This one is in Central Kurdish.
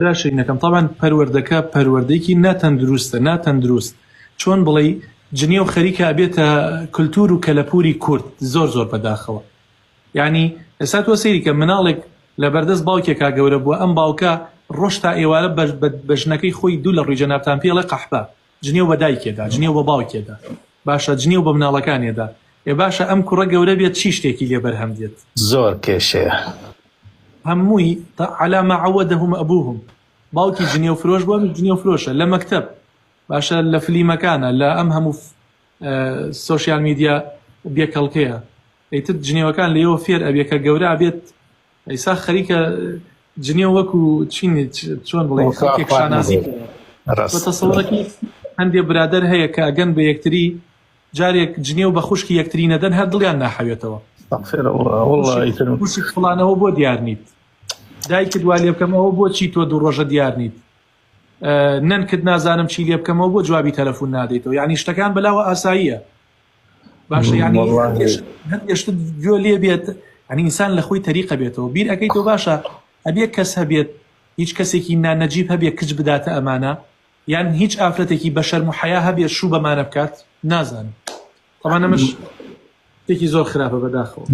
برا شیرینەکەم تەبعەن پەروەردەکە پەروەردەیەکی ناتەندروستە ناتەندروست چۆن بڵێی جنێو خەریکە ئەبێتە کلتور و کەلەپوری کورد زۆر زۆر بەداخەوە یعنی ئێستا تۆ سەیری کە مناڵێک لە بەردەست باوکێکا گەورە بووە ئەم باوکە ڕۆژ تا ئێوارە بە ژنەکەی خۆی دوو لە ڕووی جەنابتان پێ ئەڵێ قەحپە جنێو بە دایکێدا جنێو بە باوکێدا باشە جنێو بە مناڵەکانێدا ئێ باشە ئەم کوڕە گەورە بێت چی شتێکی لێ بەرهەم دێت؟ زۆر کێشەیە. هەمووی علی ما عودهم ابوهم باوکی جنێو فرۆش بووە ئەمیش جنێو فرۆشە لە مەکتەب باشە لە فلیمەکانە لە ئەم هەموو سۆشیال میدیا بێکەڵکەیە ئیتر جنێوەکان لێەوە فێر ئەبێ کە گەورە ئەبێت ئیسا خەریکە جنێو وەکو چین چۆن بڵێ خەڵکێک شانازی تەسەوڕەکی هەندێ برادەر هەیە کە ئەگەن بە یەکتری جارێک جنێو بە خوشکی یەکتری نەدەن هەر دڵیان ناحەوێتەوە. استغفر اللە واللە ئیتر. خوشک فڵانەوە بۆ دیار نیت دایکت وا لێ بکەم ئەوە بۆچی تۆ دوو ڕۆژە دیار نیت نەنکت نازانم چی لێ بکەمەوە بۆ جوابی تەلەفون نادەیتەوە یعنی شتەکان بەلاوە ئاساییە باشە یعنی هەندێک شتت گوێ لێ بێت یعنی ئینسان لە خۆی تەریقە بێتەوە بیر ئەەکەیتەوە باشە ئەبێ کەس هەبێت هیچ کەسێکی نانەجیب هەبێ کچ بداتە ئەمانە یان هیچ ئافرەتێکی بە شەرم و حەیا هەبێت شوو بەمانە بکات؟ نازانم. تەبعەن ئەمەش شتێکی زۆر خراپە بەداخەوە.